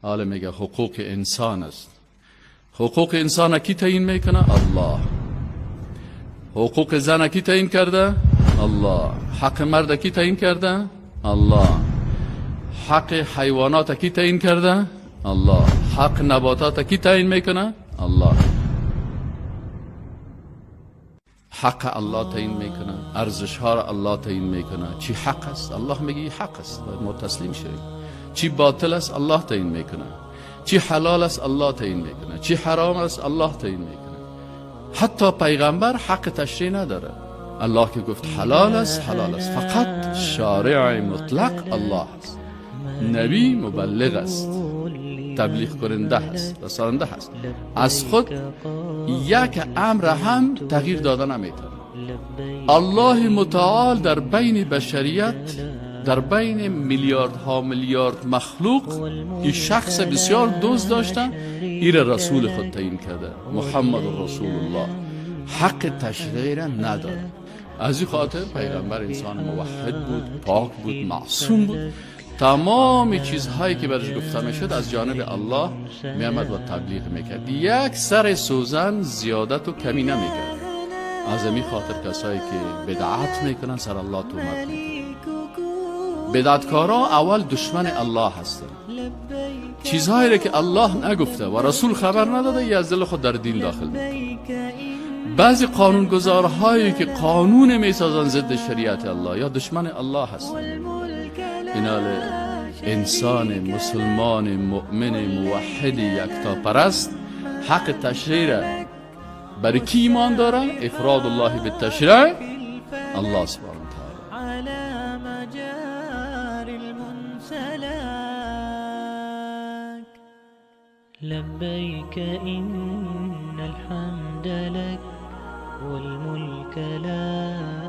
حالا میگه حقوق انسان است. حقوق انسان کی تعیین میکنه؟ الله. حقوق زن کی تعیین کرده؟ الله. حق مرد کی تعیین کرده؟ الله. حق حیوانات کی تعیین کرده؟ الله. حق نباتات کی تعیین میکنه؟ الله. حق الله تعیین میکنه، ارزش ها را الله تعیین میکنه. چی حق است؟ الله میگه حق است، باید ما تسلیم شویم. چی باطل است؟ الله تعیین میکنه. چی حلال است؟ الله تعیین میکنه. چی حرام است؟ الله تعیین میکنه. حتی پیغمبر حق تشریع نداره. الله که گفت حلال است، حلال است. فقط شارع مطلق الله است. نبی مبلغ است، تبلیغ کننده است، رساننده است. از خود یک امر هم تغییر داده نمیتونه. الله متعال در بین بشریت، در بین میلیاردها میلیارد مخلوق، این شخص بسیار دوست داشته، ایر رسول خود تعیین کرده، محمد رسول الله. حق تشریع را نداره. از این خاطر پیغمبر انسان موحد بود، پاک بود، معصوم بود. تمام چیزهایی که برش گفته میشد از جانب الله میامد و تبلیغ میکرد. یک سر سوزن زیادت و کمی نمیکرد. از این خاطر کسایی که بدعت میکنن سر الله تهمت میکنن. بدعتکارا اول دشمن الله هستند. چیزهایی را که الله نگفته و رسول خبر نداده، ای از دل خود در دین داخل میکنه. بعضی قانونگذارهایی که قانون میسازن ضد شریعت الله یا دشمن الله هستند. اینال انسان مسلمان مؤمن موحد یکتاپرست حق تشریع برای کی ایمان داره؟ افراد الله بالتشریع الله سبحانه و تعالی. على مجاري المنسلاك. لبيك إن الحمد لك والملك لا